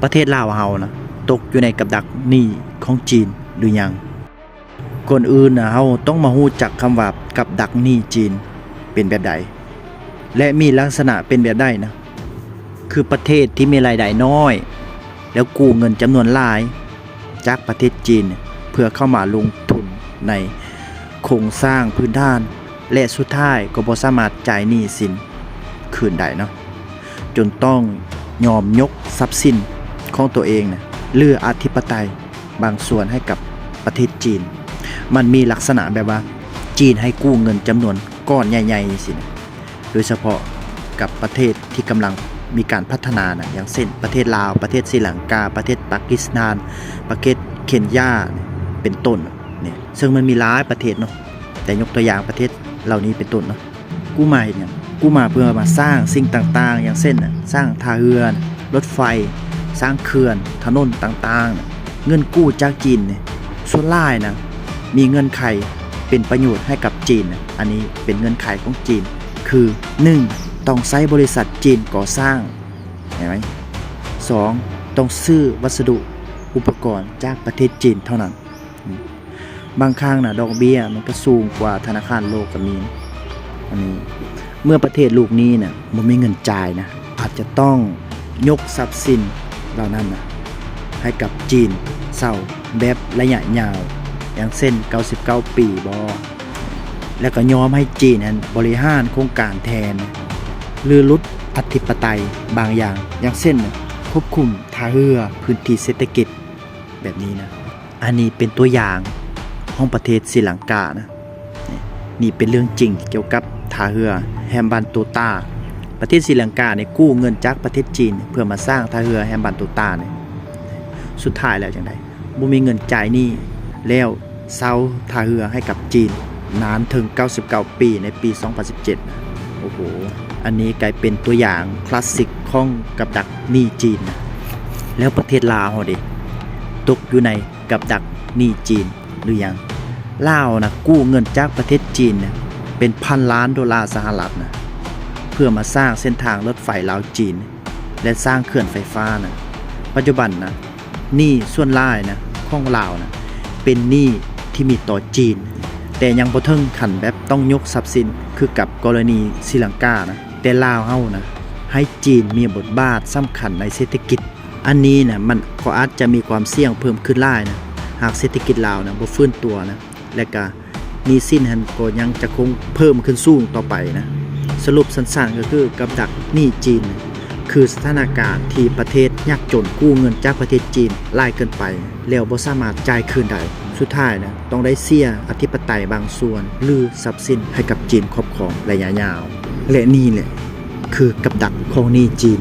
ປະເທດລາວເຮົານະ ຕົກຢູ່ໃນກັບດັກໜີ້ຂອງຈີນຫຼືຍັງ? ກ່ອນອື່ນນະ ເຮົາຕ້ອງມາຮູ້ຈັກຄຳວ່າກັບດັກໜີ້ຈີນເປັນແບບໃດ ແລະ ມີລັກສະນະເປັນແບບໃດນະ. ຄືປະເທດທີ່ມີລາຍໄດ້ນ້ອຍ ແລ້ວກູ້ເງິນຈຳນວນຫຼາຍຈາກປະເທດຈີນ ເພື່ອເຂົ້າມາລົງທຶນໃນໂຄງສ້າງພື້ນຖານ ແລະ ສຸດທ້າຍກໍບໍ່ສາມາດຈ່າຍໜີ້ສິນຄືນໄດ້ເນາະ, ຈົນຕ້ອງຍອມຍົກຊັບສິນຂອງຕົວເອງນະ ຫຼື ອະທິປະໄຕບາງສ່ວນໃຫ້ກັບປະເທດຈີນ. ມັນມີລັກສະນະແບບວ່າ ຈີນໃຫ້ກູ້ເງິນຈຳນວນກ້ອນໃຫຍ່ໆ ຊີ້ນະ, ໂດຍສະເພາະກັບປະເທດທີ່ກຳລັງມີການພັດທະນານະ ຢ່າງເຊັ່ນ ປະເທດລາວ, ປະເທດສີລັງກາ, ປະເທດປາກິສຖານ, ປະເທດເຄນຢາ ເປັນຕົ້ນນີ້. ເຊິ່ງມັນມີຫຼາຍປະເທດເນາະ, ແຕ່ຍົກຕົວຢ່າງປະເທດເຫຼົ່ານີ້ເປັນຕົ້ນເນາະ. ກູ້ມາເຮັດຫຍັງ? ກູ້ມາເພື່ອມາສ້າງສິ່ງຕ່າງໆ ຢ່າງເຊັ່ນ ສ້າງທ່າເຮືອ, ລົດໄຟ, ສ້າງເຂື່ອນ, ຖະໜົນຕ່າງໆ. ເງິນກູ້ຈາກຈີນນີ້ ສ່ວນຫຼາຍນະ ມີເງື່ອນໄຂເປັນປະໂຫຍດໃຫ້ກັບຈີນນະ. ອັນນີ້ເປັນເງື່ອນໄຂຂອງຈີນ ຄື ໜຶ່ງ ຕ້ອງໃຊ້ບໍລິສັດຈີນກໍ່ສ້າງ, ເຫັນໄໝ? ສອງ ຕ້ອງຊື້ວັດສະດຸອຸປະກອນຈາກປະເທດຈີນເທົ່ານັ້ນ. ບາງຄັ້ງນະ ດອກເບ້ຍມັນກໍສູງກວ່າທະນາຄານໂລກກໍມີ. ອັນນີ້ ເມື່ອປະເທດລູກນີ້ນະ ບໍ່ມີເງິນຈ່າຍນະ ອາດຈະຕ້ອງຍົກຊັບສິນເຫຼົ່ານັ້ນນະ ໃຫ້ກັບຈີນເຊົ່າແບບໄລຍະຍາວ ຢ່າງເຊັ່ນ ເກົ້າສິບເກົ້າປີບໍ ແລ້ວກໍຍອມໃຫ້ຈີນຫັ້ນບໍລິຫານໂຄງການແທນ ຫຼື ຫຼຸດອະທິປະໄຕບາງຢ່າງ ຢ່າງເຊັ່ນ ຄວບຄຸມທ່າເຮືອ, ພື້ນທີ່ເສດຖະກິດ ແບບນີ້ນະ. ອັນນີ້ເປັນຕົວຢ່າງຂອງປະເທດສີລັງການະ. ນີ້ເປັນເລື່ອງຈິງກ່ຽວກັບທ່າເຮືອແຮມບັນໂຕຕາ. ປະເທດສີລັງການີ້ກູ້ເງິນຈາກປະເທດຈີນເພື່ອມາສ້າງທ່າເຮືອແຮມບັນໂຕຕານີ້. ສຸດທ້າຍແລ້ວຈັ່ງໃດ? ບໍ່ມີເງິນຈ່າຍໜີ້ ແລ້ວເຊົ່າທ່າເຮືອໃຫ້ກັບຈີນນານເຖິງເກົ້າສິບເກົ້າປີ ໃນປີສອງພັນສິບເຈັດ. ໂອ້ໂຫ ອັນນີ້ກາຍເປັນຕົວຢ່າງຄລາສສິກຂອງກັບດັກໜີ້ຈີນນະ. ແລ້ວປະເທດລາວເຮົາເດ ຕົກຢູ່ໃນ ກັບດັກໜີ້ຈີນຫຼືຍັງ? ລາວນະ ກູ້ເງິນຈາກປະເທດຈີນນະ ເປັນພັນລ້ານໂດລາສະຫະລັດນະ ເພື່ອມາສ້າງເສັ້ນທາງລົດໄຟລາວຈີນ ແລະ ສ້າງເຂື່ອນໄຟຟ້ານະ. ປັດຈຸບັນນະ ໜີ້ສ່ວນຫຼາຍນະ ຂອງລາວນະ ເປັນໜີ້ທີ່ມີຕໍ່ຈີນ, ແຕ່ຍັງບໍ່ເຖິງຂັ້ນແບບຕ້ອງຍົກຊັບສິນ ຄືກັບກໍລະນີສີລັງການະ. ແຕ່ລາວເຮົານະ ໃຫ້ຈີນມີບົດບາດສຳຄັນໃນເສດຖະກິດ. ອັນນີ້ນະ ມັນກໍອາດຈະມີຄວາມສ່ຽງເພີ່ມຂຶ້ນຫຼາຍນະ ຫາກເສດຖະກິດລາວນະ ບໍ່ຟື້ນຕົວນະ ແລະກະໜີ້ສິນຫັ້ນກໍຍັງຈະຄົງເພີ່ມຂຶ້ນສູງຕໍ່ໄປນະ. ສະຫຼຸບສັ້ນໆ ກໍຄືກັບດັກໜີ້ຈີນ ຄືສະຖານະການທີ່ປະເທດຍາກຈົນກູ້ເງິນຈາກປະເທດຈີນຫຼາຍເກີນໄປ ແລ້ວບໍ່ສາມາດຈ່າຍຄືນໄດ້. ສຸດທ້າຍນະ ຕ້ອງໄດ້ເສຍອະທິປະໄຕບາງສ່ວນ ຫຼື ຊັບສິນໃຫ້ກັບຈີນຄອບຄອງໄລຍະຍາວ. ແລະ ນີ້ແຫຼະ ຄືກັບດັກຂອງໜີ້ຈີນ